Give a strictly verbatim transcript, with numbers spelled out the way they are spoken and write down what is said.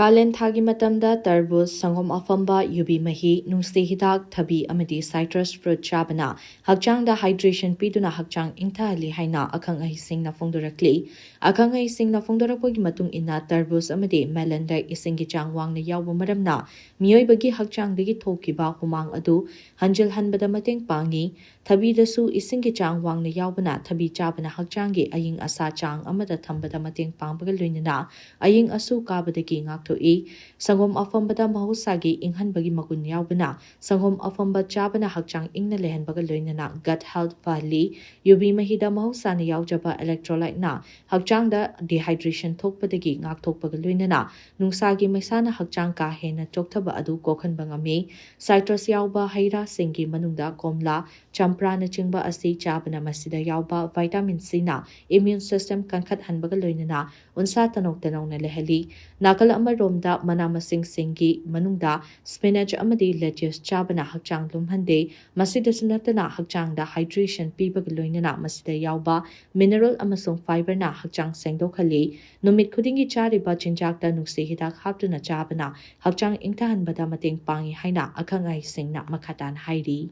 ꯀꯥꯂꯦꯟ ꯊꯥꯒꯤ ꯃꯇꯝꯗ ꯇꯔꯕꯨꯖ, ꯁꯪꯒꯣꯝ ꯑꯐꯝꯕ, ꯌꯨꯕꯤ ꯃꯍꯤ, ꯅꯨꯡꯁꯤ ꯍꯤꯗꯥꯛ, ꯊꯕꯤ ꯑꯃꯗꯤ citrus fruit ꯆꯥꯕꯅ ꯍꯛꯆꯥꯡꯗ hydration ꯄꯤꯗꯨꯅ ꯍꯛꯆꯥꯡ ꯏꯪꯊꯍꯜꯂꯤ ꯍꯥꯏꯅ ꯑꯈꯪ ꯑꯍꯩꯁꯤꯡꯅ ꯐꯣꯡꯗꯣꯔꯛꯂꯤ꯫ ꯑꯈꯪ ꯑꯍꯩꯁꯤꯡꯅ ꯐꯣꯡꯗꯣꯔꯛꯄꯒꯤ ꯃꯇꯨꯡ ꯏꯟꯅ, ꯇꯔꯕꯨꯖ ꯑꯃꯗꯤ melon ꯗ ꯏꯁꯤꯡꯒꯤ ꯆꯥꯡ ꯋꯥꯡꯅ ꯌꯥꯎꯕ ꯃꯔꯝꯅ ꯃꯤꯑꯣꯏꯕꯒꯤ ꯍꯛꯆꯥꯡꯗꯒꯤ ꯊꯣꯛꯈꯤꯕ ꯍꯨꯃꯥꯡ ꯑꯗꯨ ꯍꯟꯖꯤꯜꯍꯟꯕꯗ ꯃꯇꯦꯡ ꯄꯥꯡꯏ꯫ ꯊꯕꯤꯗꯁꯨ ꯏꯁꯤꯡꯒꯤ ꯆꯥꯡ ꯋꯥꯡꯅ ꯌꯥꯎꯕꯅ ꯊꯕꯤ ꯆꯥꯕꯅ ꯍꯛꯆꯥꯡꯒꯤ ꯑꯏꯪ ꯑꯁꯥ ꯆꯥꯡ ꯑꯃꯗ ꯊꯝꯕꯗ ꯃꯇꯦꯡ ꯄꯥꯡꯕꯒ ꯂꯣꯏꯅꯅ ꯑꯏꯪ ꯑꯁꯨ ꯀꯥꯕꯗꯒꯤ ꯉꯥꯛꯊꯣꯛꯏ꯫ ꯁꯪꯒꯣꯝ ꯑꯐꯝꯕꯗ ꯃꯍꯧꯁꯥꯒꯤ ꯏꯪꯍꯟꯕꯒꯤ ꯃꯒꯨꯟ ꯌꯥꯎꯕꯅ ꯁꯪꯒꯣꯝ ꯑꯐꯝꯕ ꯆꯥꯕꯅ ꯍꯛꯆꯥꯡ ꯏꯪꯅ ꯂꯩꯍꯟꯕꯒ ꯂꯣꯏꯅꯅ gut health ꯐꯍꯜꯂꯤ꯫ ꯌꯨꯕꯤ ꯃꯍꯤꯗ ꯃꯍꯧꯁꯥꯅ ꯌꯥꯎꯖꯕ electrolyte ꯅ ꯍꯛꯆꯥꯡꯗ dehydration ꯊꯣꯛꯄꯗꯒꯤ ꯉꯥꯛꯊꯣꯛꯄꯒ ꯂꯣꯏꯅꯅ ꯅꯨꯡꯁꯥꯒꯤ ꯃꯩꯁꯥꯅ ꯍꯛꯆꯥꯡ ꯀꯥ ꯍꯦꯟꯅ ꯆꯣꯛꯊꯕ ꯑꯗꯨ ꯀꯣꯛꯍꯟꯕ ꯉꯝꯃꯤ꯫ Citrus ꯌꯥꯎꯕ ꯍꯩ ꯔꯥꯁꯤꯡꯒꯤ ꯃꯅꯨꯡꯗ ꯀꯣꯝꯂꯥ, ꯆꯝꯄ꯭ꯔꯥꯅꯆꯤꯡꯕ ꯑꯁꯤ ꯆꯥꯕꯅ ꯃꯁꯤꯗ ꯌꯥꯎꯕ vitamin C ꯅ immune system ꯀꯟꯈꯠꯍꯟꯕꯒ ꯂꯣꯏꯅꯅ ꯎꯟꯁꯥ ꯇꯅꯧ ꯇꯅꯧꯅ ꯂꯩꯍꯜꯂꯤ꯫ ꯅꯥꯀꯜ ꯑꯃꯔꯣꯝꯗ, ꯃꯅꯥ ꯃꯁꯤꯡꯁꯤꯡꯒꯤ ꯃꯅꯨꯡꯗ spinach ꯑꯃꯗꯤ lettuce ꯆꯥꯕꯅ ꯍꯛꯆꯥꯡ ꯂꯨꯝꯍꯟꯗꯦ꯫ ꯃꯁꯤꯗꯁꯨ ꯅꯠꯇꯅ, ꯍꯛꯆꯥꯡꯗ hydration ꯄꯤꯕꯒ ꯂꯣꯏꯅꯅ ꯃꯁꯤꯗ ꯌꯥꯎꯕ mineral ꯑꯃꯁꯨꯡ fibre ꯅ ꯍꯛꯆꯥꯡ ꯁꯦꯡꯗꯣꯛꯍꯜꯂꯤ꯫ ꯅꯨꯃꯤꯠ ꯈꯨꯗꯤꯡꯒꯤ ꯆꯥꯔꯤꯕ ꯆꯤꯟꯖꯥꯛꯇ ꯅꯨꯡꯁꯤ ꯍꯤꯗꯥꯛ ꯍꯥꯞꯇꯨꯅ ꯆꯥꯕꯅ ꯍꯛꯆꯥꯡ ꯏꯪꯊꯍꯟꯕꯗ ꯃꯇꯦꯡ ꯄꯥꯡꯏ ꯍꯥꯏꯅ ꯑꯈꯪ ꯑꯍꯩꯁꯤꯡꯅ ꯃꯈꯥ ꯇꯥꯅ ꯍꯥꯏꯔꯤ꯫